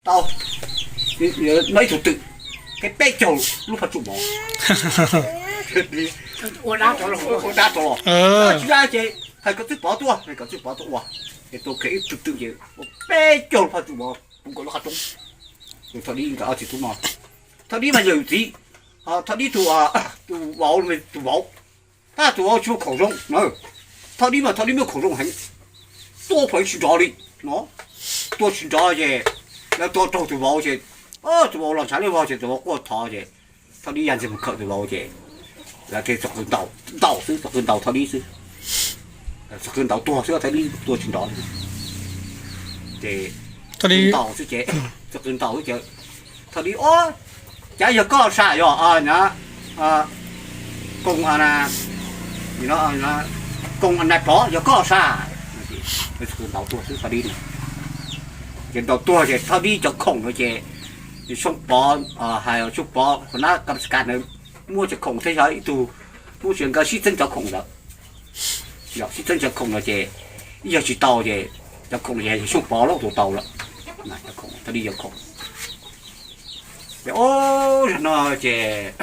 Tau, no ib tug twm, peb caug lub phaj tsum mov. Ua dab rau los, tsis dab ces hais kom Txwj Pov tuaj, hais kom Txwj Pov tuaj ua, es tuaj khev ib tug twm ces ua peb caug lub phaj tsum mov puv nkaus lub qab roob. Thaum dib nkawd ob txiv tub no, thaum dib mas yog yus txiv, thaum dib tus, tus vauv, tus vauv, tab tus vauv tsis muaj khoom zoo na. Thaum dib mas thaum dib muaj khoom zoo heev, tuaj pom tsis nrov li no, tuaj tsis nrov ces lawv tuaj raug tus vauv ces, tus vauv los ntshav liab vog ces tus vauv quaj thov ces thaum dib ya ntxiag mus khawm tus vauv ces lawv thiaj txog qw ntaus, ntaus xwb, txog qw ntaus thaum dib xwb. Txog qw ntaus tuag xwb, thaum dib tuaj tsis nrov li. Ces ntaus xwb ces, txog qw ntaus xwb ces thaum dib, o, cas yog koj sam yog, koos, koos nais pov yog koj sam. Txog qw ntaus tuag xwb thaum dib. Ces ntaus tuag ces thaum dib cov khoom no ces Xyooj Pov, hais Xyooj Pov qhov nab ka ka ntawd muab cov khoom thiab yog ib tug, muab tsis nkawd sib txeeb cov khoom ntawd. Yog sib txeeb cov khoom no ces ib yog tsis tau ces cov khoom no ces Xyooj Pov lub tus tau lawm. Thaum dib cov khoom ces o, zaum no ces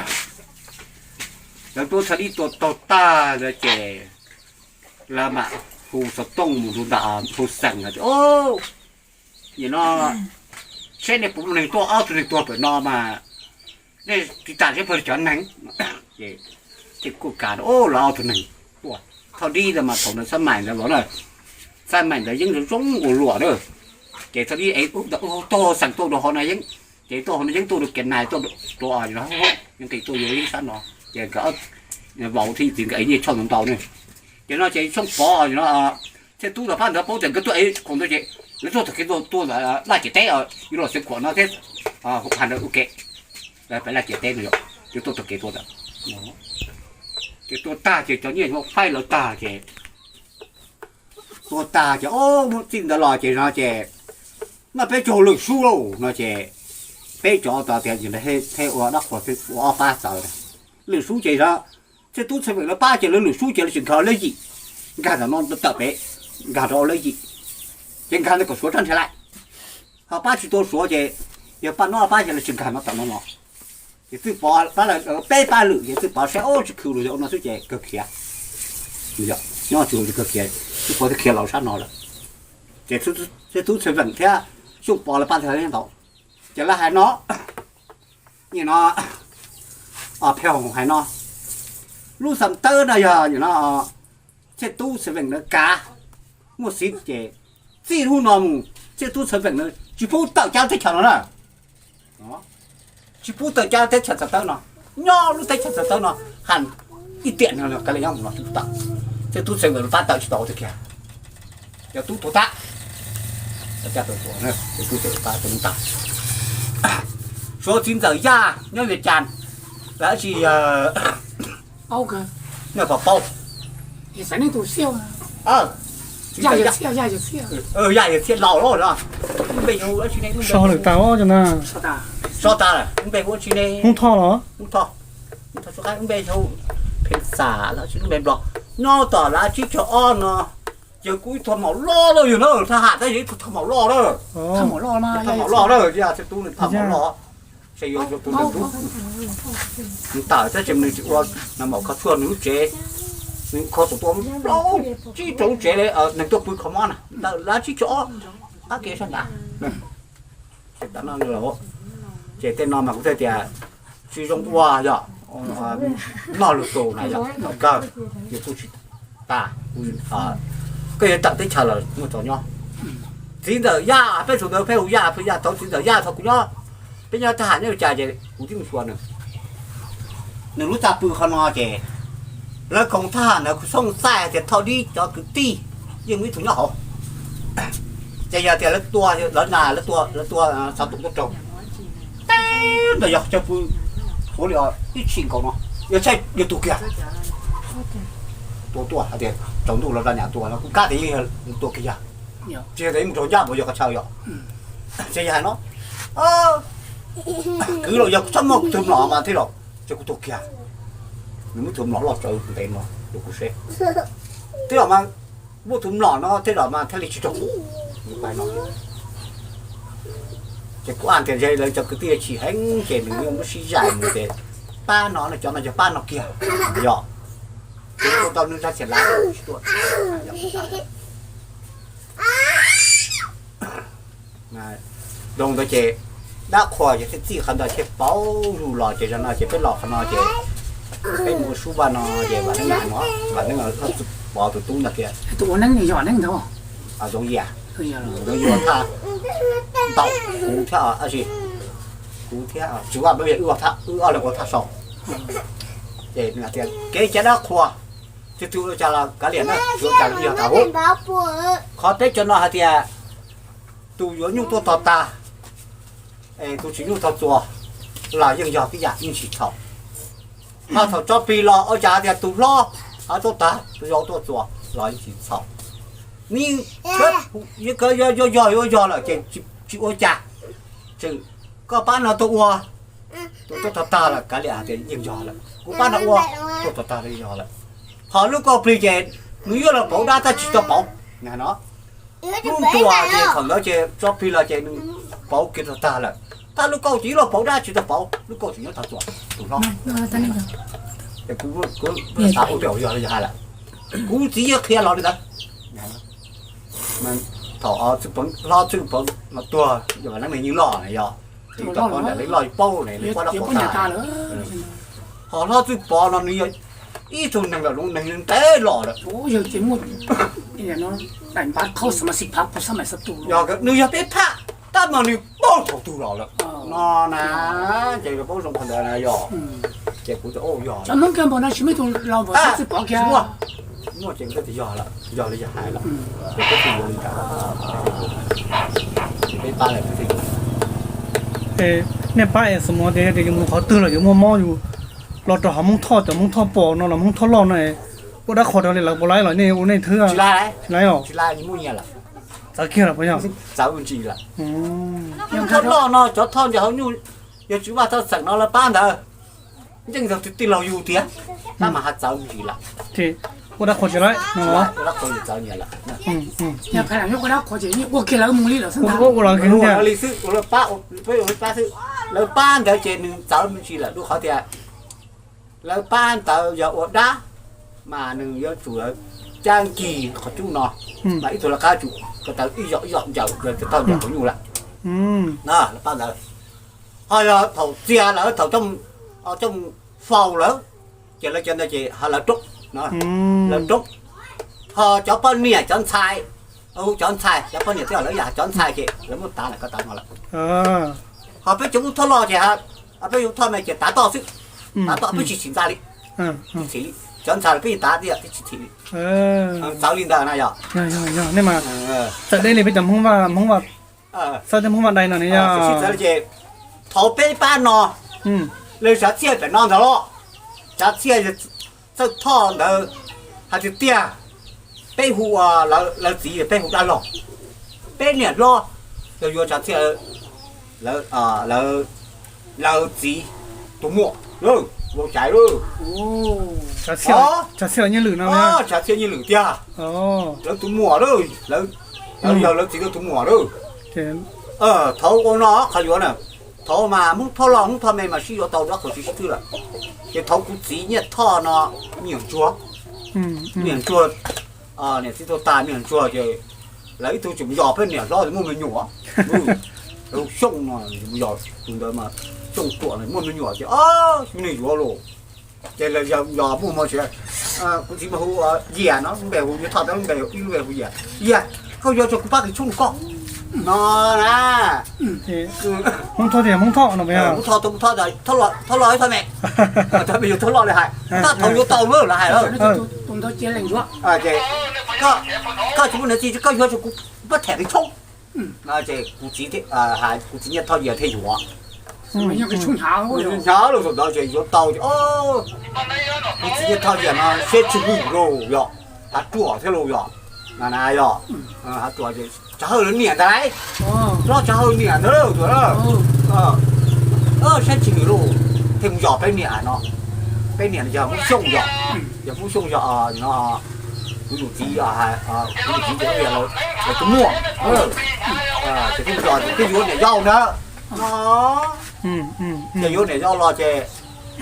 lawv tuaj thaum dib tua tau tag lawm ces lawv mam hu xov tooj mus rau ntawm hu xeem no ces, o, nim no seb nej puas muaj neeg tuaj, ob tug neeg tuag pem no mas nej tiv tam seb puas yog cov neeg. Ces thiaj kuj kav, o, lawv ob tug neeg tuaj. Thaum dib ntawd mas thaum ntawd xab maim ntawd los na, xab maim ntawd yeeb zoo zoo ua luam na. Ces thaum dib ev ub ntawd, o, tuaj hu xeem tuaj rau hauv no yeeb, ces tuaj hauv no yeeb tuaj rau Kiav Nais tuaj rau, yeeb nqis tuaj yuav yeeb sab no. Ces nkawd vauv thiab txiv nkawd ev nyiaj choj ntau ntau ne. Ces no ces Xyooj Pov no, Txhiaj Tub ntawd pab ntawd paub tias nkawd tuaj ev khoom ntawd ces lawv tuaj tag kev tuaj, tuaj ntawm Laj Ciam Teb, yuav los Xiav Khuam no thiab, hauv qhov ntawd ua ke, pem Laj Ciam Teb no yom, ces tuaj tag kev tuaj ntawd. Ces tuaj tag ces cov nyiaj faib lawv tag ces, tuaj tag ces, o, muaj txij ntawd los ces no ces, no peb cog lwm sub lauj no ces, peb cov tas tias thiaj ua dab qhuas ua ob pab txawv. Lwm sub ces Txhiaj Tub Txhiaj Veem lawv pab ces lawv lwm sub ces lawv tseem nkag lab yim, nkag ntawm no tawm pem, nkag rau lab yim, ces nkag ntawd kom Suav rab nrhiav lawm. Ho pab tsis tau Suav ces yog pab no pab ces lawv tseem nkag no tom no no. Ces Txwj Pov pab lawv peb pab lwm ces Txwj Pov saib, o, tsis khwv lus yog ua no xwb ces kawg khiav. Nyob tsis kawg khiav, Txwj Pov twb khiav los sab no lawm. Ces Txhiaj Tub Txhiaj Veem thiab Xyooj Pov lawv pab thiaj ntau. Ces lawv hais no, no, Pheej Hoom hais no, lub xam tawb no yog no Txhiaj Tub Txhiaj Veem lawv kav, muaj xiv ces txij hnub no mus Txhiaj Tub Txhiaj Veem lawv tsis pub tawm cab teb chaws no na. Tsis pub tawm cab teb chaws xam tawb no, nyob lub teb chaws xam tawb no, hais ib tiam no kav liam nyob mus no tsis pub tawm. Txhiaj Tub Txhiaj Veem lawv pab tawm tsis tau tiag kiag. Cov tub tuag tag, Txhiaj Tub Txhiaj Veem pab tawm tsis tau. Suav txiv ntxawm Yaj nyob Vias Cas, lawv tsis, Paub, Pov Paub. Yaj Yawg Txhiaj laus lawm no. Npe yog hu dab tsi ne? Sau lawm tas os cov na. Sau tas lawm, npe hu dab tsi ne? Hmoob Thoj los? Hmoob Thoj. Hmoob Thoj Suab Qaib, npe hu Pheej Xam los tsis, npe Nplog. Nyob tom lawv tsib caug ob no, yog kuj ib tug maum loj lawm yog na, thaj ham tab yog ib tug thaj maum loj lawm. Thaj maum loj lawm, Yaj Txhiaj Tub nws thaj maum loj. Ces yog tus nws tawm thiab ces nws tsis ua, nws maum kho tshuaj nws lub tsev, nws kho tus tua plaub tsib rau lub tsev, neeg tuaj pw kho mob na, ntawm lawv tsib caug ob, qab kev sab nrad. Ces tam no, ces tej no mas kuv thiaj tias tsis zoo ua yog noj lus tus na yog kawg, yus kuj tsis tas, koj yuav tawm teb chaws los muaj tso nyob. Txiv ntxawm Yaj, peb tug ntawd peb hu Yaj, peb Yaj tau txiv ntxawm Yaj thaum kuv nyob, peb nyob thaj ham nyob li cas ces kuv twb mus xyuas nws. Nws lub txaj pw qhov no ces lawv koom thaj ham ntawd kuv xoob txaij tias Thoj Dib cov kwv tij yeej muaj ib tug nyob hauv. Ces yog tias lawv tua, lawv na, lawv tua, lawv tua xov toom tuaj raug, teb ntawd yog cov pw huv li ib tshim nkaus no, yog tshaj yog tuag kiag. Tua tuaj hais tias tsaus ntuj los rau nyam tua no kuv kab tias yeej yog tua kiag yog, tsis yog tias yeej mus raug ncaj mus yog qhov chaw yog. Ces yog hais no, kwv los yog kuv txhob muaj tus mlom mas thiaj los ces kuv tuag kiag. Nws muab tus mlom loj tsawv ntev no rau kuv seb, thiaj los mas muaj tus mlom no thiaj los mas thiaj li tsis raug kuv. Ces kuv ab tias yog lawv cov kwv tij tsis heev ces nws yeej muab sib zais mus ces pab no no cov no yog pab no kiag. Yog, kuv tuaj tau nws zaj txias lav tsis tuaj. Zoo ntawd ces dab qhuas ces thiaj txij qhov ntawd thiaj paub lug los ces zaum no ces peb los qhov no ces peb mus ua sub vaj no ces Vam Neeb hais no, Vam Neeb Hlob Txwj Pov tus tub ntawd tias, tus ua neeb yog Neeb ntawd, Zoov Yias, Zoov Yias thaj ntaum kuv thiab, kuv thiab Tswv Vaj Nplog yog wb ob leeg ua thaj saud. Ces nws hais tias kev cai dab qhuas, tus twg ua cas los kav liam na, tsis ua cas los yog tas huv. Qhov peb cov no hais tias tus yuav nyuj tuaj tog tag, tus tsis nyuj tog txuas los yeej yog tib yam yeej tsis txhaum. Ho thaum tso plig los ua cas hais tias tus hlob tuaj tag, tus yau tuaj txuas los yeej tsis txhaum. Nws yog yog yog lawm ces tsis ua cas, tseem koj pab no tuaj ua, tus tuaj tog tag lawm kav liam hais tias yeej yog lawm, kuv pab no ua, tuaj tog tag lawm yog lawm. Ho lub kauj plig ces nws yuav los pauv dab tab tsis tau pauv no. Lub ntuas ces thaum ntawd ces tso plig los ces nws pauv kiag tog tag lawm. Tab lub kauj ces yuav los pauv dab tsis tau pauv, lub kauj tseem nyob tog txuas tus hlob. Kuv xav ua peb yog li yog hais lawm, kuv txiv yeej qhia los li ntawd. Thaum Hlob Txwj Pov no tuag, yog Vam Neeb Neeg Yeej Loj na yog, txiv tau poj niam li loj paub ne li poj dab qhuas tag. Ho Hlob Txwj Pov no nws yog ib tug neeg lawm, neeg ntev los lawm. Yog nws yog peb phaj, tab mas nws paub thaum twg los lawm no na. Ces paub zoo qhov ntawd na yog, ces kuv tias yog, muaj ces yog li yog hais lawm, ces peb pab lawm peb thiaj yuav. Nej pab es xav mus tias yog tias yus mus qhov twg los yuav muaj mob yus los rau hauv Hmoob Thoj, cov Hmoob Thoj pom no los Hmoob Thoj loj no, ua dab qhuas rau li lawv puas laib los nej ua nej thwb? Tsis laib os. Txawv kiag lawm puas yog? Txawv ntsis lawm. Hmoob Thoj loj no cov thoj ntawd hauv nyuj, yog Tswv Vaj Thoj xeem no lawv pab ntawd, yeej yog tus tij laug yus tiag, tab mas has txawv ntsis lawm. Ua dab qhuas tsis laib no. Ua dab qhuas tsis txawv ntsis lawm. Ua ua lawv li xwb, ua lawv pab, peb ua pab xwb. Lawv pab ntawd ces nws txawv ntsis lawm rau qhov tias lawv pab ntawd yog ua dab, mas nws yuav tsum cab nkig qhov cub no, mas ib tug lawv qab tsum ko taw ib yom ib yom ncaws, tau ncaws qhov nyuj lawm. Lawv pab ntawd, ho yog thaum txias lawm thaum coj mus faus lawm, ces lawv cov ntawd ces ho lawv roob, lawv roob. Ho cov poj niam cov ntxhais, cov ntxhais cov poj niam twb yog lawv yam cov ntxhais ces lawv muab tav lawm ko taw no lawm. Ho peb cov Hmoob Thoj loj ces, peb Hmoob Thoj me ces tav toj xwb, tav toj peb tsis txhim ntxa li, tsis txhim li. Cov ntxhais los peb yeej tav tiag peb tsis txhim li. Txawv li ntawd na yog. Txawv deb li peb cov Hmoob Vaj, Hmoob Vaj, xav tias Hmoob Vaj Dai no ne yog. Txawv li ces thaum peb pab no, lawv Tsav Txhiaj pem no ntag los, Tsav Txhiaj Txawj Thoj ntawd hais tiag tiag, peb hu ua lawv txiv peb hu dab laug, peb niam hlob yog yuav Tsav Txhiaj lawv txiv tus muam, Vau Xaiv lawm. Tsav Txhiaj Nyiaj Lwm no, Tsav Txhiaj Nyiaj Lwm tiag, lawv tus muam lawm, lawv yog lawv txiv lawv tus muam lawm. Thaum ua no qhov yuav na, thaum mas Hmoob Thoj loj Hmoob Thoj me mas sib yuav tau dab qhuas sib sib twb lawm. Ces thaum kuv txiv Nyiaj Thoj no, me nyuam ntsuag, me nyuam ntsuag, niam txiv tuag tas me nyuam ntsuag ces lawv ib tug tseem yos peb niam hlob muaj me nyuam, lawv hu Xyooj no, yos tus ntawd mas Xyooj Tuam muaj me nyuam ces, o, xyov nej yuav los. Ces lawv yos muaj mos tsev, kuv txiv mas hu Yias no, lub npe hu Nyiaj Thoj tab lub npe ib lub npe hu Yias. Yias, koj yuav tso kuv pab kws tshoob koj no na. Hmoob Thoj tias Hmoob Thoj no, Hmoob Thoj, Thoj Thoj, Thoj Loj ib Thoj me, Thoj me yus Thoj Loj li hais, tab thaum yuav tau lawm lawv hais lawm. Koj tsis muaj niam txiv koj yuav tso kuv pab them kws tshoob. Ces kuv txiv, kuv txiv Nyiaj Thoj Yias thiaj yuav. Hnyav lawm thaum ntawd ces yuav tau ces, kuv txiv Nyiaj Thoj Yias no siab tsis hwm lauj yog, hav ruam thiab lauj yog, na na yog, hav ruam ces Tsav Hawj lawv niam ntag lauj, hlob Tsav Hawj niam ntag lauj, siab tsis hwm lauj, thiaj mus yos peb niam no, peb niam yog Hmoob Xyooj yog, yog Hmoob Xyooj yog no, kuv yus txiv, kuv yus txiv ces lawv tus muam, ces thiaj mus yos ces thiaj yuav niam yau ntag. No, ces yuav niam yau los ces,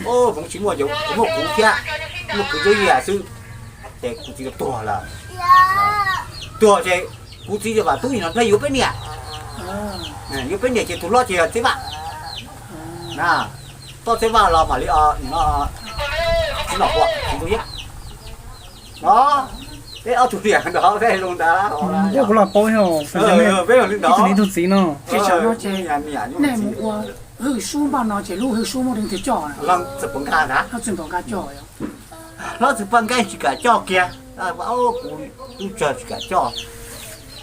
o, hmoov tsis muaj, muaj kuv thiab, muaj kuv tub yam xwb, ces kuv txiv tuag lawm. Tuag ces kuv txiv vam tub yim no hle yuav peb niam. Yuav peb niam ces tus hlob ces yog Txhiaj Vaj na. Txhiaj Vaj los mam li, no, ua txiv tub yam no, peb ob tug niam nrog peb zoo ntawd. Kuv los paub, peb yog li ntawd, ib tug txiv no. Nej mus ua hwj sub npaj no ces lub hwj sub muaj leej twg coj? Hlob Txwj Pov Nkaj na. Hlob Txwj Pov Nkaj tsis kam coj kiag, kuv tub tsawg tsis kam coj.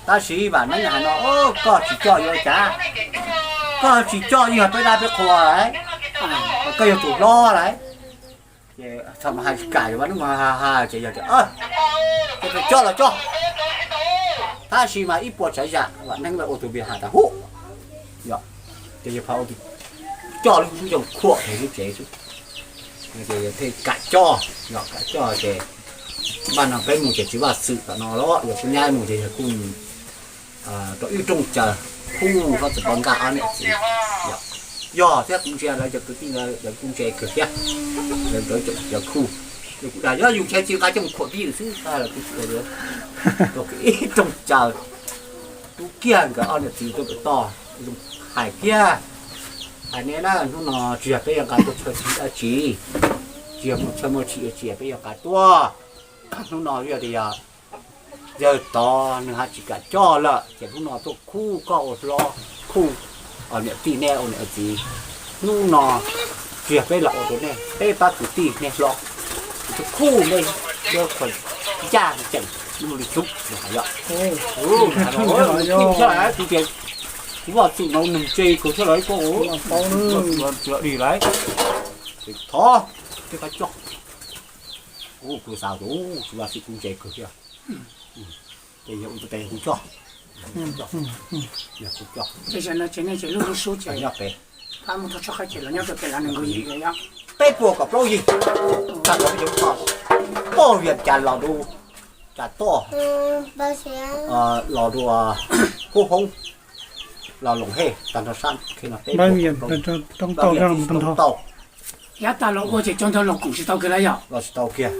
Tab sis Vam Neeb hais no, koj tsis coj yuav cas, koj tsis coj yeej yog peb dab peb qhua lawm, koj yog tus hlob lawm. Ces txham hais tsis kam, Vam Neeb mas ha ha ces yog tias, ces coj los coj. Tab sis mas ib puas tsav yam Vam Neeb lawv ua tus npe has tas hub, ces yog pha ua tus coj lub xub zoo khuam lub tsev xwb. Ces yog thiaj kam coj, yog kam coj ces npaj no peb mus ces tsis vaj xwm tom no los yog kuv nyab mus ces yog kuj rau ib rooj caws, kuj Hlob Txwj Pov Nkaj ob niam txiv. Yog thiab kuv ntsia lawv cov kwv tij ntawd lawv kuj ntse kawg thiab, lawv ntawd cov kuj, kuv dag yog yus ntshe tsis nqa coj mus khuam tib yus xwb, rau ib rooj caws, rub kiag nkawd ob niam txiv tuaj pem toj, zoo hais kiag, hais ne na, hnub no tsis yog peb yuav nqa tuaj chaw tsis dab tsi, tsis yog muaj chaw muaj tshim dab tsi peb yuav nqa tuaj. Hnub no yog tias yog yawg tod nws ho tsis kam coj lawm ces hnub no tuaj khuj koj ua hlob, khuj niam tij nej ua niam txiv. Hnub no tsis yog peb los ua rau nej, peb pab kwv tij nej hlob, kuv tuaj khuj nej, khuj ncaj tseem li hlub. Yog, kuv tias kuv vaj txwm no nws ntse kawg thiab lawm, koj ua tsis los dig lawm, thov peb pab coj. Kuv xav tias kuv vaj txwm kuv ntse kawg thiab, ces yog ua tes kuv coj, kuv coj, kuv coj. Ces nej ces lub hwj sub ces nyob pem, peb puas kaum plaub yig, tag nrho peb cov poj Vias Cas los rau Cas Toj, los rau Hub Hoob, los Loos Hej tag nrho sab no peb puas kaum plaub yig, tau. Yav tas los ua ces cov ntawd los koom tsis tau kiag lawm yom? Los tsis tau kiag.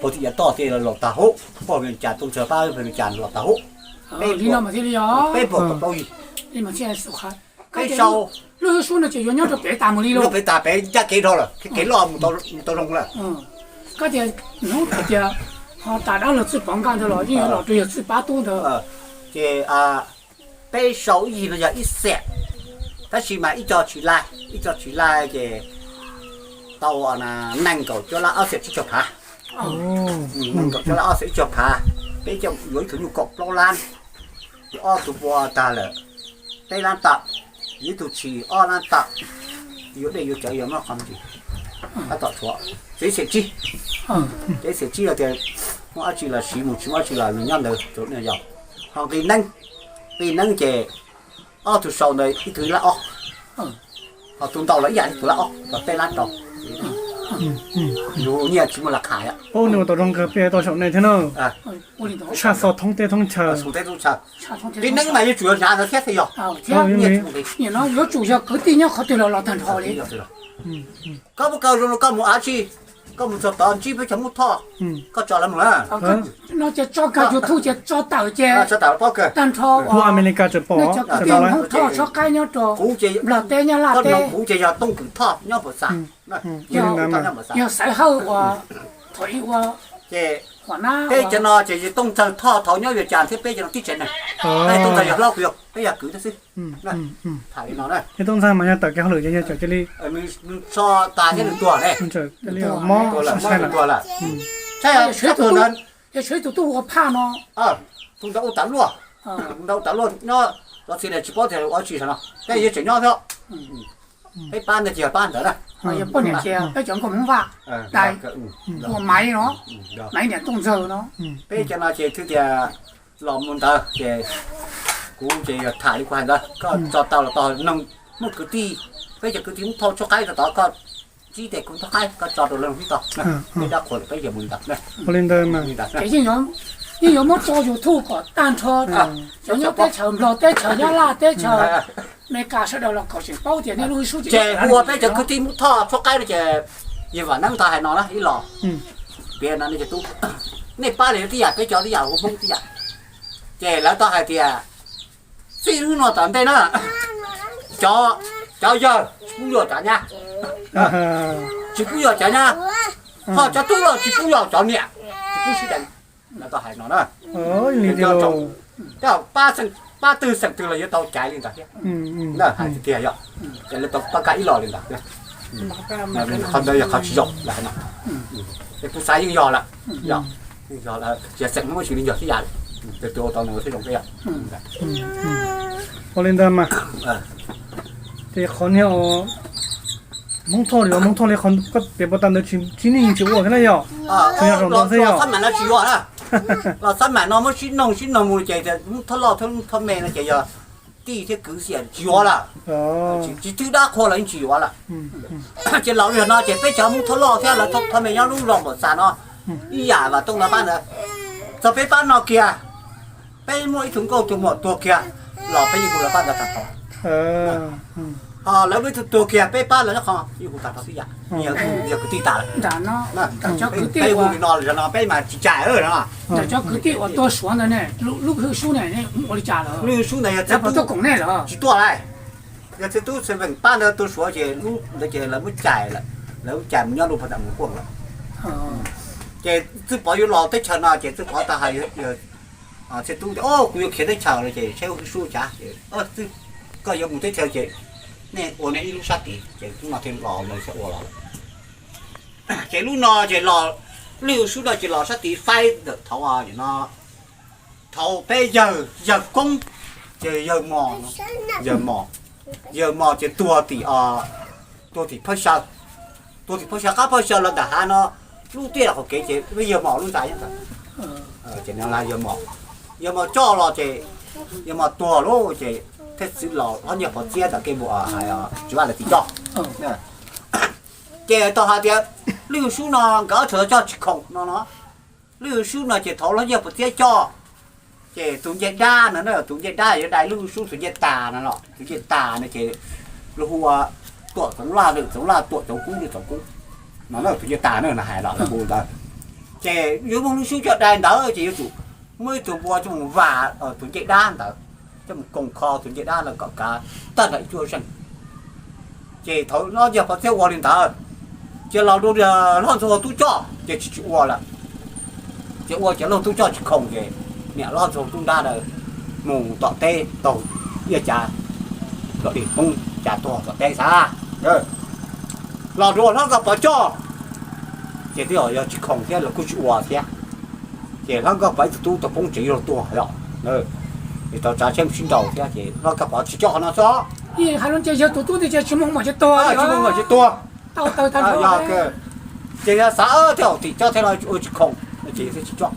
Pog Thim Yav Toj tej los tag hub, pog Vias Cas Tooj Ntxawg pab Vias Cas los tag hub. Li no mas thiaj li yog peb puas kaum plaub yig. Peb sau lub hwj sub no ces yuav nyob rau pem tas mus li, nyob pem tas pem ncaj kev dhau lawm, kev loj mus tau zoo lawm. Koj tias hnub tias ho tas dab laug Txwj Pov Nkaj ntawd los yeej yuav los rau yawg Txwj Pab Tub ntawd. Ces peb sau ib yig no yog ib xees, tab sis mas ib co tsis laij, ib co tsis laij ces tau nees nkaum cuaj lab ob xees tsib caug phav. Nees nkaum cuaj lab ob xees ib caug phav, peb coj yuav ib tug nyuj kaum plaub lab, yuav ob tug pua tag lawm, peb lab tawm, yuav ib tug tshis ob lab tawm, yuav dej yuav cawv yuav mab qhov ntsis, tab tom tshuav tsev xees tsib. Tsev xees tsib los tias muaj dab tsi los siv mus, tsis muaj dab tsi los nws nyob ntawd rau nej yog. Ho nqi neeb, nqi neeb ces ob tug sau ntawd ib tug ib lab ob, ho tus ntau los ib yam li tus lab ob los peb lab rau. Yus nyiaj tsis muaj las khas yom. Ub, nws ua tau zoo kawg, peb tau saum nej thiab na. Tshaj xov thoob teb thoob chaw. Nqi neeb mas yuav tsum yog hnav ntawd thiab thiaj yog. Yuav tsum yog kwv tij nyob qhov twg los los tag nrho li. Koj muaj kaw zoo no koj mus av tsi, koj mus txog tod ntsib peb cov Hmoob Thoj, koj tso lawv mus na. No ces tso kawg YouTube ces tso tawm ces tag nrho hu Amelikas tseem pom, cov kwv tij Hmoob Thoj Sob Qaib nyob rau Nplog teb, Nyab Laj teb, kuv ces yog Tooj Kwm Thoj nyob Pam Xas, yog Xaiv Hawj uas thaum ub ua, ces peb cov no ces yog Tooj Ntxawg Thoj thaum nyob Vias Cas thiab peb cov no tib tsev neeg. Tooj Ntxawg yog hlob, kuv yog, peb yog kwv thiab xwb. Tham li no na. Tooj Ntxawg mas yog tawm kev hauj lwm ces yog tseem cia li, nws so tas thiab nws tuag ne, mob sai lawm. Saib, saib tus ntawd, yog saib tus tuaj ua phaj no, tus ntawd ua tas luaj, tus ntawd ua tas luaj nyob los txhia li tsis paub tias ua tsi no, peb yeej tseem nyob thiab. Peb pab ntawd ces yog pab ntawd na. Yog poj niam ces peb cov nkauj Hmoob Vaj, Dais, ua Maiv no, Maiv niam Tooj Ntxawg no. Peb cov no ces twb tias los mus ntawd ces kuv ces yog tham li kuv hais ntawd, koj tso tau los tau, noog muaj kwv tij, peb cov kwv tij Hmoob Thoj Sob Qaib tau tod, koj ntsib tes kuv Thoj Qaib koj tso rau lawv tau, peb dab qhuas peb yog mus li ntawd. Ua li ntawd mas ces yeej yuav Yeej yuav muab tso YouTube kom tag nrho, cov nyob teb chaws Nplog, teb chaws Nyab Laj, teb chaws Amelikas sawv daws los kom tseem paub tias nej lub hwj sub ces ua peb cov kwv tij Hmoob Thoj Tshuab Qaib no ces yawg Vam Neeb tau hais no na ib los, piav no nej cov tub, nej pab lawv tib yam, peb cov tib yam, ua Hmoob tib yam. Ces lawv tau hais tias txij hnub no tom ntej na, cov, cov yawg tsis pub yuam cov nyab, tsis pub yuam cov nyab, ho cov tub los tsis pub yuam cov niam, tsis pub sib deev. Lawv tau hais no na. Tej zaum pab twg xeem twg los yuav tau caiv li ntawd thiab. Hais tiag tiag yog, ces lawv tau pab kaj ib los li ntawd. Qhov ntawd yog qhov tsis zoo lawm no. Es kuv xav yeej yog lawm, yog, yeej yog lawm, tsis xeem Hmoob tsis li yog tib yam li. Tus ua tau nws thiaj zoo thiab yog. Ua li ntawd mas, ces qhov niag Hmoob Thoj li, Hmoob Thoj li, koj piav puas tag ntawd tsis, tsis, nej yeej tsis ua thiab na yog? Tsuas yog zaum no xwb yog? Los txhab mam no tsis yuav na, los txhab mam no muab sib noog sib noog mus ces Hmoob Thoj Loj thiab Hmoob Thoj Me no ces yog tij thiab kwv xwb, tsis yuav lawm. Tsis twb dab qhua los yeej tsis yuav lawm. Ces los li no ces peb cov Hmoob Thoj Loj thiab lawv Thoj Me nyob lub zos Npaum Xas no ib yam Vam Tooj lawv pab ntawd, txog peb pab no kiag, peb muaj ib tug nkauj tus muam tuag kiag los peb yeej hu lawv pab ntawd tag nrho. Ho lawv muaj ib tug tuag kiag peb pab lawv nyob qhov yeej hu tag nrho tib yam, yog kwv tij tas lawm. Peb hu li no, zaum no peb mas tsis cais no. Cov kwv tij uas tuag Suav ntawd ne, lub hwj sub ne, ua li cas lawm? Lub hwj sub ntawd yog txawj tuaj koom nej lawm, tsis tuaj lawm. Yog txwj tub Xeem Veem pab ntawd tuag Suav ces lub ntawd ces lawv muab cais lawm, lawv cais mus nyob rau pem Tam Mus Quaj lawm. Ces Txwj Pov yuav los teb chaws no ces Txwj Pov tau hais txwj tub tias, o, kuv yuav khiav teb chaws lawm ces saib hwj sub cas. Ces, txwj, koj yuav mus teb chaws ces nej ua nej ib lub sab tid ces lub no thiaj los lawv thiaj ua los lawm. Ces lub no ces los, lub hwj sub no ces los sab tid faib ntawm thaum no, thaum peb yawg, yawg koob, ces yawg mos, yawg mos, yawg mos ces tuag tim, tuag tim Phab Xyaw, tuag tim Phab Xyaw, qab Phab Xyaw los ntawm hav no, lub tiaj los qaum kev ces peb yawg mos lub ntxa nyob ntawd. Ces yawg mos, yawg mos coj los ces yawg mos tuag lawm ces thiaj txwv los Hlob Nyiaj Pov Txiab ntawm Kej Npu, Tswv Vaj lawv txiv coj. Ces tau hais tias lub hwj sub no nkawd ob tug coj tsis khoom no no. Lub hwj sub no ces thaum Hlob Nyiaj Pov Txiab coj, ces tus ncej dab no na, tus ncej dab yuav dai lub hwj sub tus ncej tas no los, tus ncej tas no ces luag hu ua Tuam Txoov Laj, Lwm Txoov Laj, Tuam Txoov Kub, Lwm Txoov Kub no na, tus ncej tas na hais los lawv hu ntawd. Ces yuav muaj lub sub coj dai ntawd ces yuav tsum muaj ib tug npua coj mus vam tus ncej dab ntawd, coj mus koom kho tus ncej dab ntawd kom kav tag nrho ib cuab zeej. Ces thaum Hlob Nyiaj Pov Txiab ua li ntawd, ces los rau Hlob Ntxoov Tub coj ces tsis, tsis ua lawm. Ces ua ces Hlob Tub coj tsis khoom ces niam Hlob Ntxoov Tub nrab ntawd mus tom teb taug iab cav, los dim poob cas tuag tom teb xav. Los rau Hlob Nkauj Pov coj ces twb yog tsis khoom thiab los kuj tsis ua thiab. Ces Hlob Nkauj Pov ib tug tub tau poob tsev yuav luag tuag yom. Ces tau tsav tsheb mus sib nraus thiab ces Hlob Nkauj Pov tsis coj qhov no xwb. Tsis muaj tsis tuag. Yog ces yog xav thiab haum tim coj thiab no ua tsis khoom no ces yog thiaj tsis coj.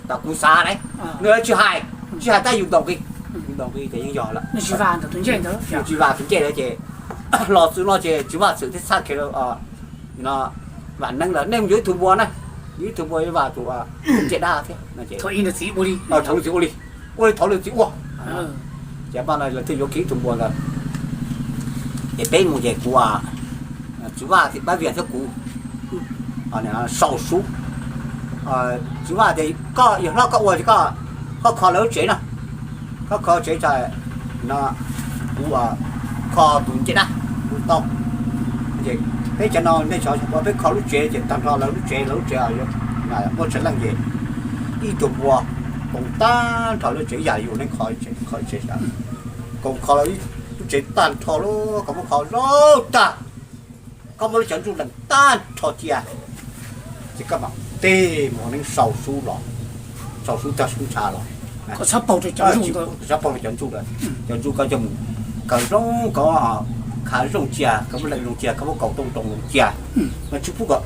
Tam kuv xav ne, nws tsis hais, tsis hais tab yus ntaus nqi, yus ntaus nqi ces yeej yog lawm. Tsis vam tus ncej lawm ces los txwv no ces Tswv Vaj txwm thiaj txhaj khiav no. Vam Neeb lawm, nej mus yuav ib tug npua na, yuav ib tug npua yuav vam tus ncej dab thiab no ces thaum nws txiv ua li, ua li thaum nws txiv ua. Ces paj no lawv thiaj yuav kiag ib tug npua ntawd. Ces peb mus ces kuv, Tswv Vaj, Pab Vias thiab kuv sau sub. Tswv Vaj tias koj yog hlob koj ua ces koj, koj kho lawv lub tsev no, koj kho tsev tso no, kuv kho tus ncej dab kuv tau. Ces peb cov no nej xyov ua peb kho lub tsev ces tag nrho lawv lub tsev, lawv lub tsev muaj tsawg leej ces ib tug npua koom tag nrho lub tsev, yam yus neej kho tsev, kho tsev, koom kho lawv lub tsev tag nrho lub, koj muab kho zoo tag, koj muab lub cov ntsuj lees tag nrho cia, ces koj mam tej mus neeb sau sub los, sau sub tag sub ntsha los, txhob paug rau cov ntsuj lawm, cov ntsuj koj coj mus kaw zoo, koj khav zoo cia, koj muab lees zoo cia, koj muab kaus tooj roo zoo cia, mas tsis pub kom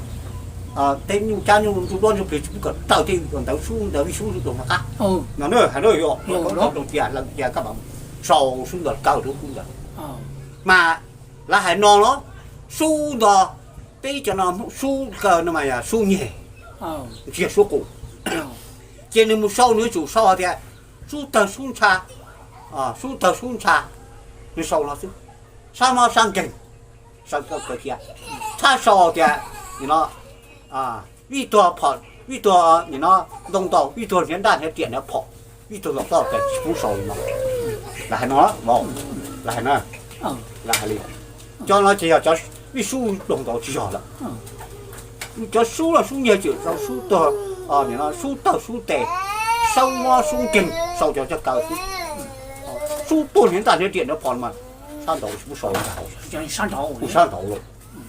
tej nyuj cab nyuj ntsuj duab ntsuj plig tsis pub kom raws tej ntawd sub ntawd vij sub rau hauv qab no na, hais no yog kaus tooj roo cia, lees cia, koj mam sau sub ntawd kaw rau sub ntawd. Mas lawv hais no los, sub ntawd, peb cov no sub kaw no mas yog sub nyeg, tsis yog sub qus. Ces nws mus sau nws yuav tsum sau hais tias sub tawg sub ntsha, sub tawg sub ntsha, nws sau no xwb. Sab mob sab nkeeg, sau txoj kawg cia, txhob sau tias nim no vij tuag phom, vij tuag nim no ntoo ntaus, vij tuag hniav ntaj hniav riam hniav phom, vij tuag ntaus toj tes tsis pub sau li no. Lawv hais no, lawv hais no, lawv hais li. Cov no ces yog cov vij sub laug ntaus tsis yog lawm. Cov sub los sub nyiag tsum sau sub tuag, nim no sub tawg sub tes, sab mob sub nkeeg sau cov txoj kawg xwb. Sub tuag hniav ntaj hniav riam hniav phom mas sab ntaus tsis pub sau, ua sab ntaus lauj.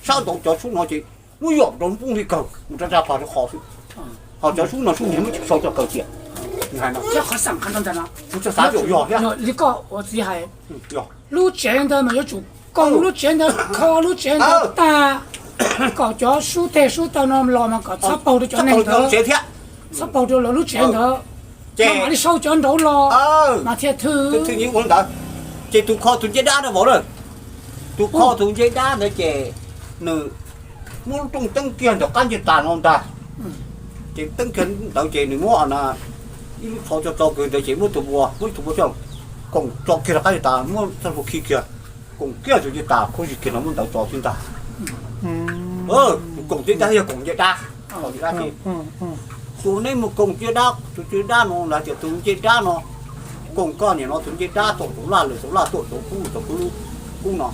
Sab ntaus cov sub no ces muab yom rau poob li kawg mus rau raj phom rau qhov xwb. Ho cov sub no sub nyiag muab sau txoj kawg cia. Nws hais no, kuv txawj xav yog thiab. Lub tsev ntawd mas yuav tsum koom lub tsev ntawd, kho lub tsev ntawd tag, kom cov sub teg sub taw no los mas kom txhob paug rau cov neeg ntawd, txhob paug rau lawv lub tsev ntawd. Ces mam li sau cov nraud los mas thiaj thwj. Ntawd ces tus kho tus ncej dab na vauv na, tus kho tus ncej dab ntawd ces nws muab lub rooj teeb kiag ntawm qab ncej tas no ntag. Ces teeb kiag ntawd ces nws muab ib lub tsho tso tso kiag ntawd ces muab tus ua, muab tus ua coj koom tso kiag rau qab ncej tas, muab txoj hlua khi kiag, koom kiag tus ncej tas khuab zig kiag no muab ntawd tso xwb ntag. Koom ncej dab yog koom ncej dab. Tus neb mus koom ncej dab, tus ncej dab no lawv tias tus ncej dab no koom koj nim no tus ncej dab tuam tus laj lwm tus laj tuam tus kub tus kub lub kub no,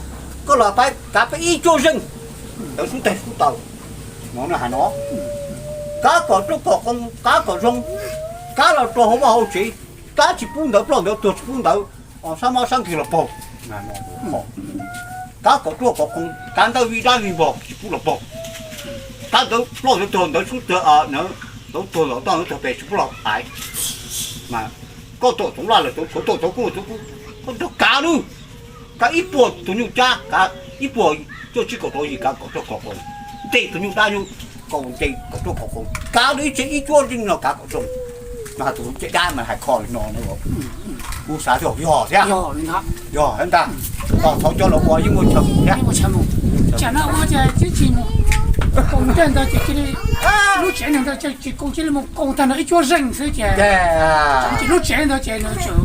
koj los pab kav peb ib cuab zeej ntawd sub teg sub taw no hais no, kav kom ruaj kom qoos, kav kom zoo, kav los rau hauv vaj hauv tsev, kav tsis pub ntawd ploj ntawd tuag, tsis pub ntawd sab mob sab nkeeg los paug. Kav kom ruaj kom qoos, kav ntawd vij dab vij npog tsis pub los paug, kav ntawd ploj ntawd tuag ntawd sub teg, ntawd tuag los toj ntawd tuag pem tsis pub los hais. Mas koj tuam tus laj lwm tus tuam tus kub tus kub, koj nrog kav nawb. Kav ib puas tus nyuj dab, kav ib puas cuaj tsib kaum rau yim, kav kom ruaj kom qoos, ntes tus nyuj dab nyuj, kav ntes kom ruaj kom qoos, kav ib tsev ib cuab zeej no kav kom zoo. Mas tus ncej dab mas hais kho li no, kuv xav yog thiab. Yog ntag, tos thaum cov laus ua yeej muaj chaw mus thiab. Tsam no ua ces tsis mus koom ntawd ces cia li, lub tsev ntawd ces tsis koom, cia li mus koom tag nrho ib cuab zeej xwb ces, ces lub tsev ntawd ces nws tseem,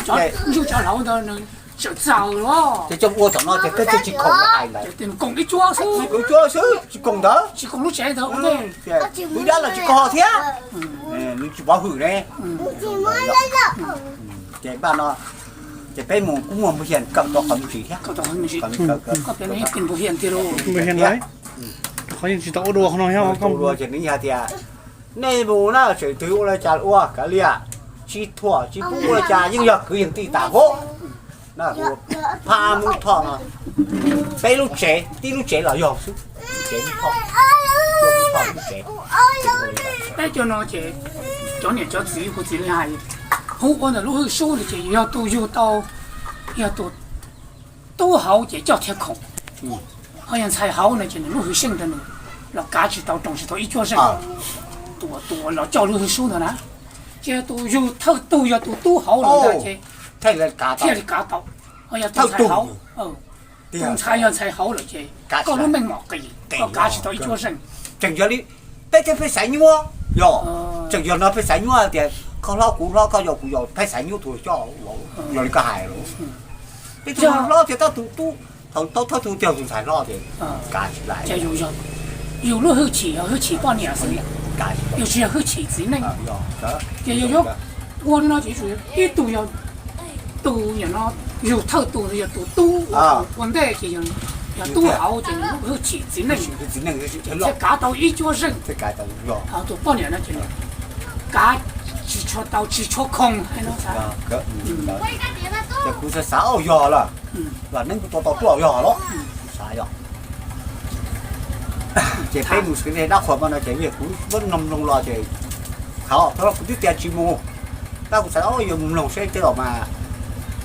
cov ntsuj cov hlauv ntawd nws tseem txaws los. Ces coj ua tom no ces peb thiaj tsis khoom hais ntawd. Koom ib cuab xwb, koom ib cuab xwb tsis koom ntawd, tsis koom lub tsev ntawd. Tus dab los tsis kho thiab, nws tsis pov hwm ne. Ces npaj no, ces peb mus kuj muaj npug hias kawm tau qhov me ntsis thiab. Npug hias, qhov yeej tsis tau ua dua qhov no thiab. Ua dua ces nws hais tias nej mus na, tseem twg ua li cas ua kav liam, tsis thuam tsis pub ua li cas yeej yog kwv yees tij tas huv. Phaj Mub Thoj no, peb lub tsev, tib lub tsev los yog xwb, tsev Mub Thoj, Mub Thoj lub tsev. Peb cov no ces cov niam cov txiv hu txiv li hais, hu ua ntawm lub hwj sub ntawd ces yog tus yug tau, yog tus tub hauv ces coj thiaj khoom, ho yog ntxhais hauv no ces nws lub hwj xeej ntawd nws los kav tsis tau, roos tsis tau ib cuab zeej. Tus uas los coj lub hwj sub ntawd na, ces yog tus yug thawj tug yog tus tub hauv lawm ntag ces thiaj li kav tau. Ho yog tus ntxhais hauv, tus ntxhais yog ntxhais hauv lawm ces koj lub meej mom qis, koj kav tsis tau ib cuab zeej. Tseem yog li peb thiab peb xaiv nyuaj, yog, tseem yog no peb xaiv nyuaj tias koj hlob kuv hlob koj yau kuv yau, peb xaiv nyuaj tus coj, yog li koj hais los, peb tus hlob tias tab tus tub, thaum tau thawj tug tiag tus ntxhais hlob tias kav tsis lais. Yus lub hwj chim yog hwj chim poj niam xwb, yus tsis yog hwj chim txiv neej. Ces yus yuav ua li no ces tib tug yog tus, yog no, yug thawj tus yog tus tub ua ntej ces yog tub hauv ces hwj chim txiv neej, thiaj kav tau ib cuab zeej. Tus poj niam no ces kav tsis tshua tau, tsis tshua khoom hais no. Ces kuv xav xav, yog lawm, los neeb kuv tau tau tuaj yog los, kuv xav yog. Ces peb mus xwv dab qhuas no ces kuv muab noog mloog los ces qhov kuv twb tias tsis mus, tab kuv xav yog mus mloog seb tej zaum mas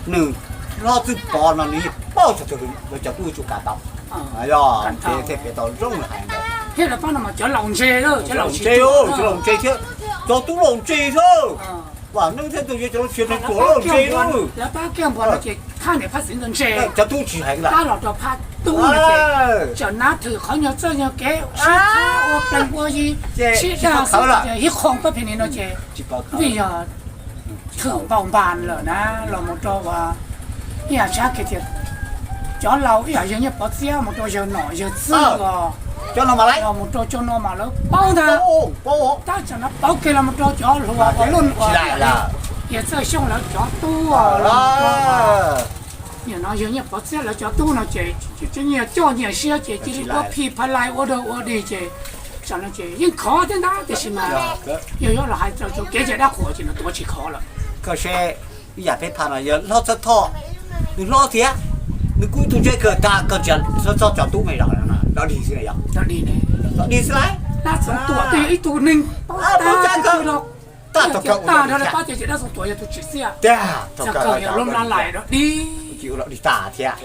nws hlob Txwj Pov no nws yeej paub txog tus lawv cov tub tsuj kav tau, yog ces thiaj piav tau zoo hais ntawd. Cov laus ntse, cov laus ntse thiab, cov tub laus ntse xwb. Lawv pab kiag npua no ces phab niam phab txiv ntawd ntse, cov tub tsis heev lawm, pab los rau phab tub no ces tseem nab thwm qhov nyuag txawj nyuag kev sib thab ua plees ua yi, sib daj xwb ces hib qho pab phem ni no ces vim yog thwm npaum npas lawm na, los mus rau ua ib yam tshab kiag tias cov laus ib yam yawg Nyiaj Pov Txiab mus rau yawg Nom yawg Txwj os, los mus rau cov no mas lawv paub ntag. Tab tseem no pauv kiag los mus rau cov hluas uas luj uas yawg Txawj Xyooj lawv cov tub, nim no yawg Nyiaj Pov Txiab lawv cov tub no ces nyias coj nyias siab ces cia li ua phi pha lai ua dog ua dig ces, tam no ces yeej khov thiab ntag tiam sis mas yog yuav los hais rau kev cai dab qhuas ces nws tuav tsis khov lawm. Koj saib ib yam peb phaj no yog hlob Txawj Thoj, nws hlob thiab, nws kuj ib tug ntse kawg tag koj tsis txhob txog cov tub me zos no, dog dig xwb, dog dig xwb lauj. Tab txog tuam twb yog ib tug neeg paub tag kawg, tag tog kawg ua dog dig thiab, tiag tog kawg yog lub mlab lais dog dig, dog dig tag thiab.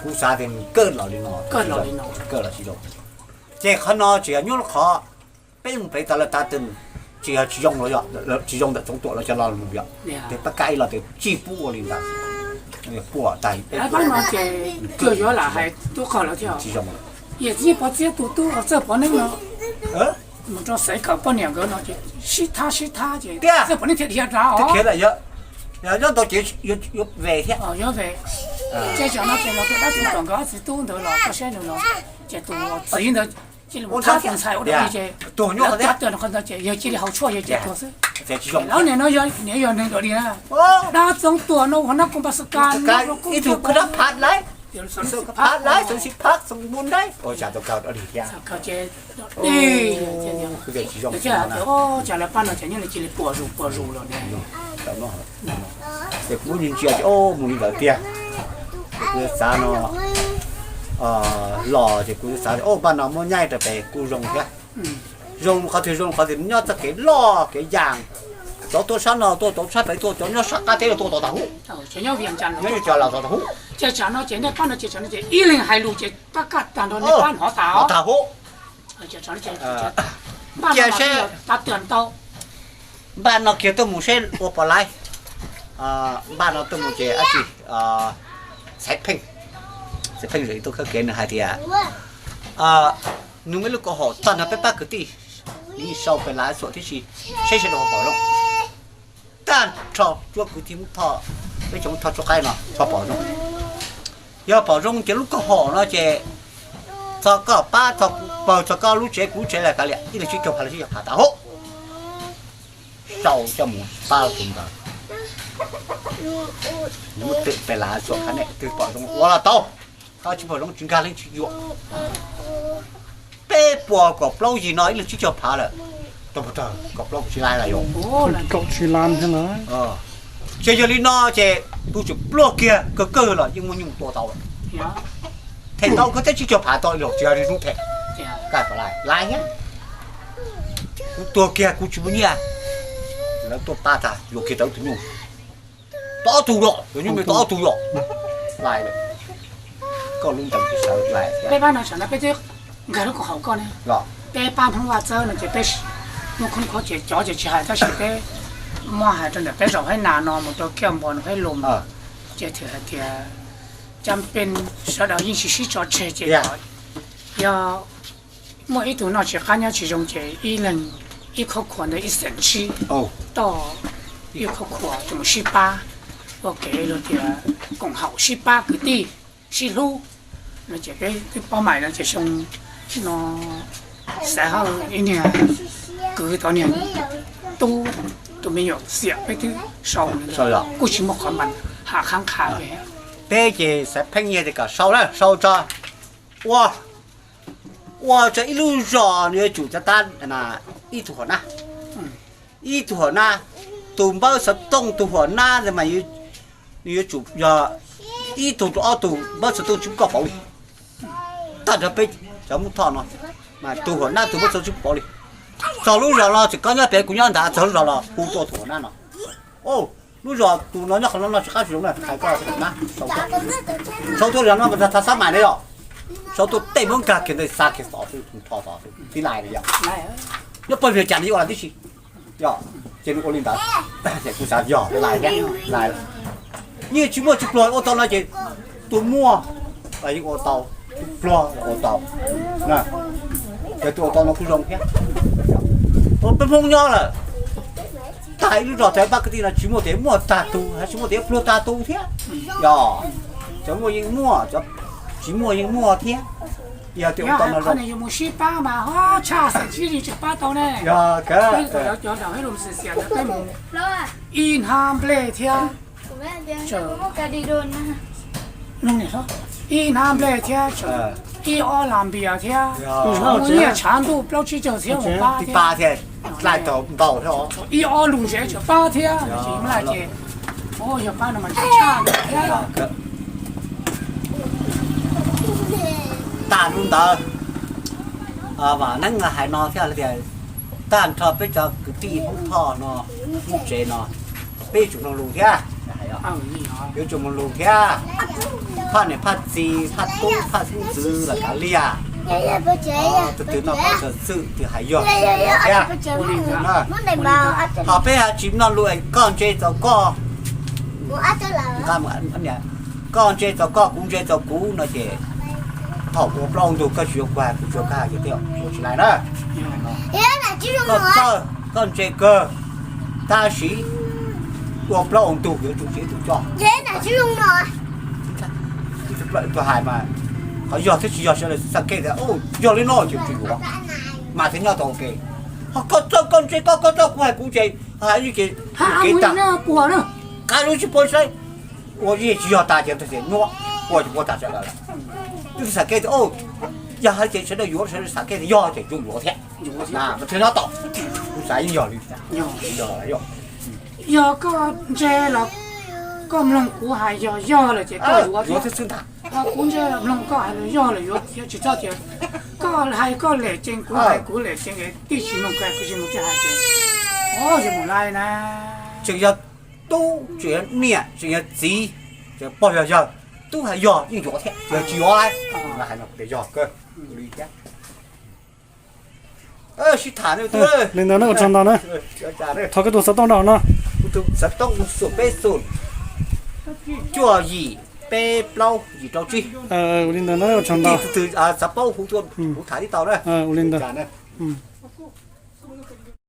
Kuv xav tias nws kawg los li no, kawg los tsis zoo. Ces qhov no tsis yog nyuaj qhov peb mus pem tas lawv tav twg tsis yog tsis zoo los yog tsis zoo ntawm Txoov Tuam lawv cov lo lus yog, ces pab kab ib los tias tsis pub ua li ntawd, puas tag peb no ces kawg yuav lam hais tub qog lawv thiab. Tsis zoo, yog txiv Nyiaj Pov Txiab tus tub Txawj Pov Neeb no mus rau Xaiv Kawm poj niam nkawd no ces sib thab sib thab ces Txawj Pov Neeb thiaj dhia rau, khiav lawm, yog nyob ntau ces yuav ve thiab, yuav ve. Ces tsam no ces los rau dab Txoov Tuam nkawd ob txiv tub ntawd los koj saib nws los, ces tus txiv ntawd cia li mus thab tus ntxhais ua dog dig ces lawv tav twg qhov ntawd ces yawg cia li haus tshuaj yawg ces tuag xwb. Lawv nim no yog niam yog neeg dog dig na, dab Txoov Tuam no ua nab koos pas xas kas, ib tug koj dab phab laib, xov xwm phab laib, xov xwm phab xov xwm npu nraib, ua cas tau kawg dog dig thiab. Ces dog dig, cas lawv pab no ces nyob li cia li puas zus puas zus lawm ne. Ces kuv ntsia ces mus li ntawd tiag, ces kuv xav no los ces kuv xav tias o npaj no muab nyaij rau pem kuj zoo thiab. Zoo qhov twg, zoo qhov tias nyob txoj kev loj kev yas, cov tuaj sab no tuaj tau sab pem tuaj, cov nyob sab qab teb tuaj tau tas huv, nyob cov laus tau tas huv. Ces tsam no ces nej pab no ces tsam no ces ib leeg hais lus ces pab kaj tag nrho nej pab hnov tas huv. Cia seb npaj no kiag tuaj mus seb ua puas laib. Npaj no tuaj mus ces dab tsi, Xaiv Pheej, Xaiv Pheej zawm ib tug khawb kev nws hais tias nws muaj ib lub kaus haum tag nrho peb pab kwv tij, nws yeej sau pem lav xuam tib si, seb sawv daws puas pom zoo. Tag nrho cuab kwv tij Hmoob Thoj, peb cov Hmoob Thoj tsuab qaib no txhob pom zoo. Yog pom zoo ces lub kaus haum no ces txog koj pab, txog kuv pawg, txog koj lub tsev kuv lub tsev los kav liam, ib leeg tsib caug phav los tsib caug phav tas huv. Sau coj mus pab tus ntawd, nws muab twm pem lav xuam qab ne, twg pom zoo ua los tau, ho tsis pom zoo tsis nkag leej tsis yuam. Peb puas kaum plaub yim no ib leeg tsib caug phav lawm, tau puas tawg kaum plaub tsis lab lawm yom? Ces yog li no ces tus tseem pluag kiag kawg kawg los yeej muaj nyuj tua tau lawm. Them tau koj teb tsib caug phav tau los tsis yog li hnub them. Kaj pam lais lais thiab. Kuv tuag kiag kuv tsis muaj nyiaj, lawv tuaj pab tag yuav kiag tau tus nyuj. Tau ob tug los, tus nyuj me tau ob tug los. Lais lawm. Koj lub ntees tsis sawv lais thiab. Peb pab no tsam no peb twb nkag lub kaus haum koj ne. Peb pab Hmoob Vaj Txawb no ces peb muaj khoob khuab ces cov ces tsis hais tab sis peb muab hais rau ntawm peb zaum Haib Nas no mus rau Kiaj Npos no Haib Loos, ces thwm hais tias cov pej sawv daws yeej tsis sib tso tseg ces yog muaj ib tug noj tsis qab nyob tsis zoo ces ib leeg ib khub khuam ntawd ib xeem tsib toj ib khub khuam tus mus sib pab ua kev luag tias koom haum sib pab kwv tij sib hlub no ces peb twb paub mais no ces xyoo no Xaiv Hawj ib niag kwv tod niag tub tus me nyuam xiam peb twb sau kuj tsis muaj qhov mas ham qhab qha. Peb ces Xaiv Pheej Nyiaj tias kom sau na, sau tso, ua, ua tso ib lub zos nws yuav tsum cov tab ib tug hom nab, ib tug hom nab, tus npawb xov tooj tus hom nab ntawd mas nws yuav tsum yog ib tug rau ob tug npawb xov tooj tsis muaj koj pauv li. Tag nrho peb cov Hmoob Thoj no mas tus hom nab tus npawb xov tooj tsis muaj koj pauv li. Txog lub zos no txawm koj nyob pem kuv nyob ntawd, txog lub zos los hu tuaj tus hom nab no. Lub zos tus no nyob qhov no no tsis qab tsis zoo na, hais koj hom nab, sau tuaj zos no mas tha xab mais na yom, sau tuaj tej muab nkag kiag ntawd xa kiag xov xwb, rho xov xwb tib lais na yom. Nyob pawg vias cas nws yuav ua tib si yom. Ces nws ua li ntawd, ces kuv xav yog lais thiab, lais. Yeej tsis muaj tsis pluag ua tau no ces tus muaj los yeej ua tau, tus pluag los ua tau. Ces tus ua tau no kuj zoo thiab. Peb Hmoob nyob lawm, tag ib lub zos tag pab kwv tij no tsis muaj tias muaj tag tus, tsis muaj tias pluag tag tus thiab. Yog, cov muaj yeej muaj, cov tsis muaj yeej muaj thiab. Yog tias ua tau no zoo. Yog, ib hnab nplej thiab, ib hnab nplej thiab, ib ob las npias thiab, nyiaj tshav ntuj plaub tsib caug txhiab mus pab thiab, ib ob lus ntsev tseem pab thiab, ces yog pab no mas tshaj thiab. Tag lub ntawd, Vam Neeb hais no thiab tias, tag nrho peb cov kwv tij Hmoob Thoj no, lub tsev no, peb yuav tsum mloog lus thiab, yuav tsum mloog lus thiab. Phaj niam phaj txiv phaj tub phaj xeeb ntxwv los kav liam, tus twg noj qab txawm txwm twg hais yog thiab. Ho peb hais tsis mloog lus es koj ntse txaus koj, koj ntse txaus koj kuv ntse txaus kuv no ces thaum ua plaub ua ntug koj tsis yuav kuv hais kuv tsis yuav koj hais ces tej zaum ua tsis lais na. Koj txawj koj ntse kawg, tab sis ua plaub ua ntug yuav tsum siv tus coj. Tus hais mas qhov yog thiab tsis yog sawv daws xav kej tias yog li no ces tsis yuav, mas thiaj nyob tau ua ke. Ho koj txawj koj ntse koj, koj txawj kuv hais kuv ntse, hais li ces kev tag, kav lub tsis pub saib, ua li tsis yog tas ces tias nyuaj, ua tsis pub tas sawv daws lawm. Twb xav kej tias yog hais ces sawv daws yuav, sawv daws xav kej tias yog ces yuav yuav thiab, mas thiaj nyob tau. Kuv xav yeej yog li, yog, yog koj ntse los koj mloog kuv hais yog yog lawm ces koj yuav thiab xwb ntag. Kuv ntse mloog koj hais los yog lawm yuav thiab, tsis txhob tias koj hais koj lem ceev kuv hais kuv lem ceev, tib tsis mloog koj kuv tsis mloog koj hais ces, o, yuav mus lais na. Tseem yog tub, tseem yog niam, tseem yog txiv, tseem pog yog yawg, tub hais yog yeej yuav thiab, yog tsis yuav, hais no tias yog kawg li thiab. Sib tham li ntawd na, ua tsaug ntau na. Thov koj tus xov tooj rau no. Kuv tus xov tooj xoom peb xoom, cuaj yim peb plaub yim rau tsib. Ua li ntawd na, ua tsaug ntau. Tus twg xav paub hu tuaj, kuv tham tib tau na. Ua li ntawd.